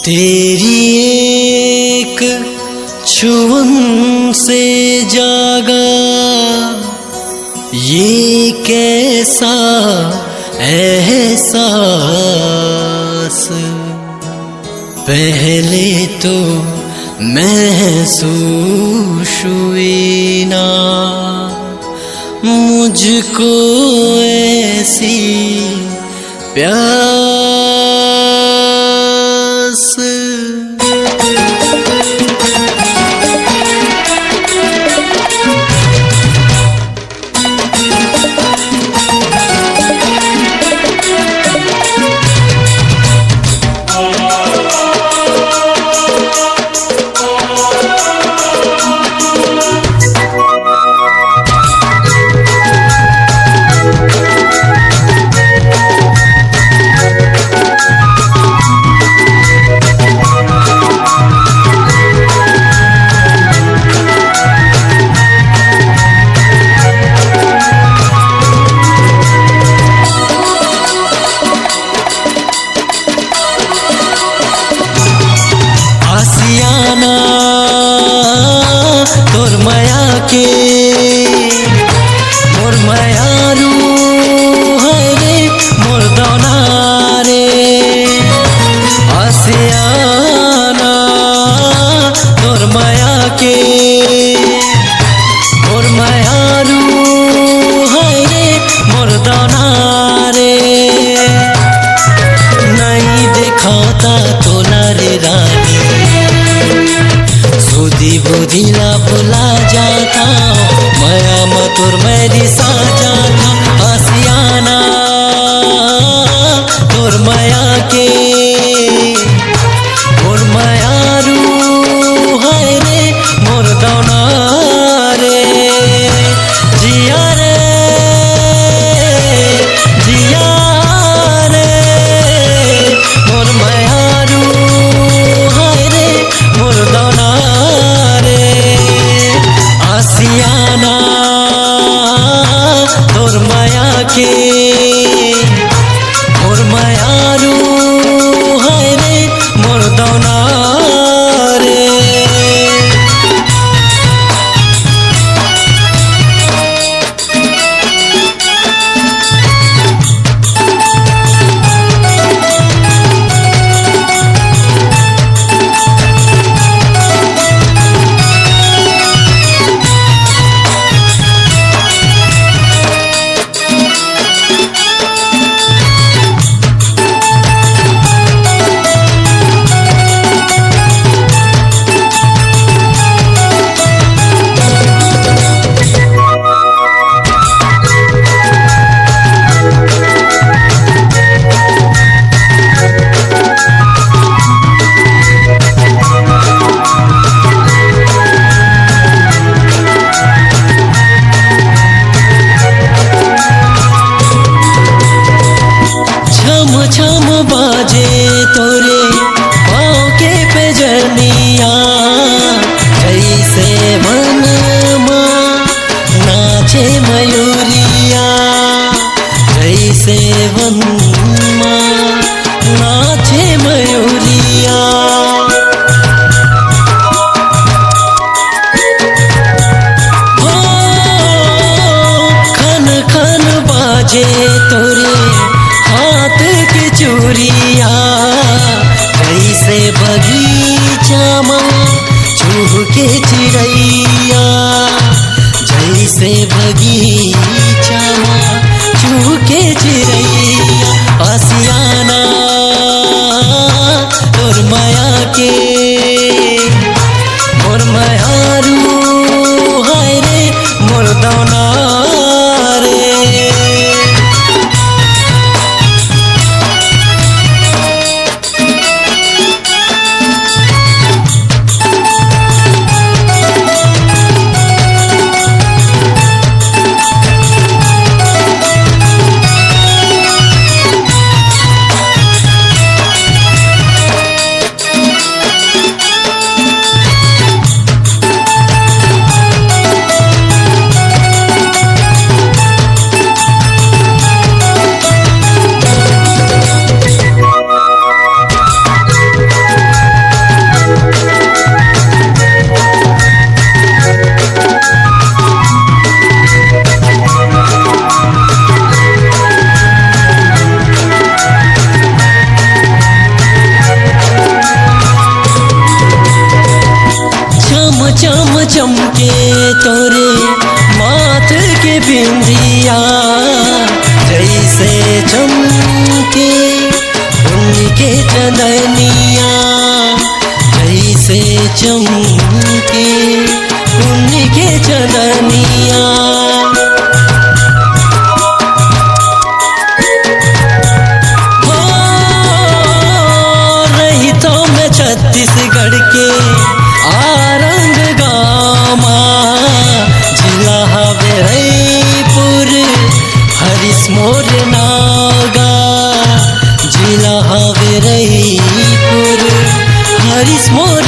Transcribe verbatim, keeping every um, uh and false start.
तेरी एक छुअन से जागा ये कैसा एहसास, पहले तो महसूस हुई ना मुझको ऐसी प्यास। आसियाना तोर मया के, मोर मयारू है रे, मोर दौना रे। आसियाना तोर मया के, मोर मयारू है रे, मोर दौना रे। नई देखाता तोला रे रानी, सुधी बुधी ला भुला जाता, मया म तोर मैं रिसा जाता। आसियाना तोर मया के, मोर मयारू है रे, मोर दौना रे। जिया रे, जिया रे, मोर मयारू है रे, मोर दौना रे। आसियाना तोर मया के, मोर मयारू है रे, मोर दौना रे। छम छम बाजे तोरे पाँव के पैजनिया, जैसे वन मा नाचे मयूरिया, जैसे वन मा नाचे मयूरिया। हो, खन खन बाजे तोरे हाथ के चूड़िया, जैसे बगीचा मा चुहके चिड़ैया, जैसे बगीचा मा चुहके चिड़ैया। आसियाना तोर मया के, मोर मयारू है रे, मोर दौना रे। चमके तोरे माथ के बिंदिया, जैसे चमके उनके चंदनिया, जैसे चमके उनके चंदनिया। हो, रहिथों मैं छत्तीसगढ़ के आरंग गाँव मा, जिला हवे रईपुर, हरिस मोर नाव गा, जिला हवे रईपुर, हरिस मोर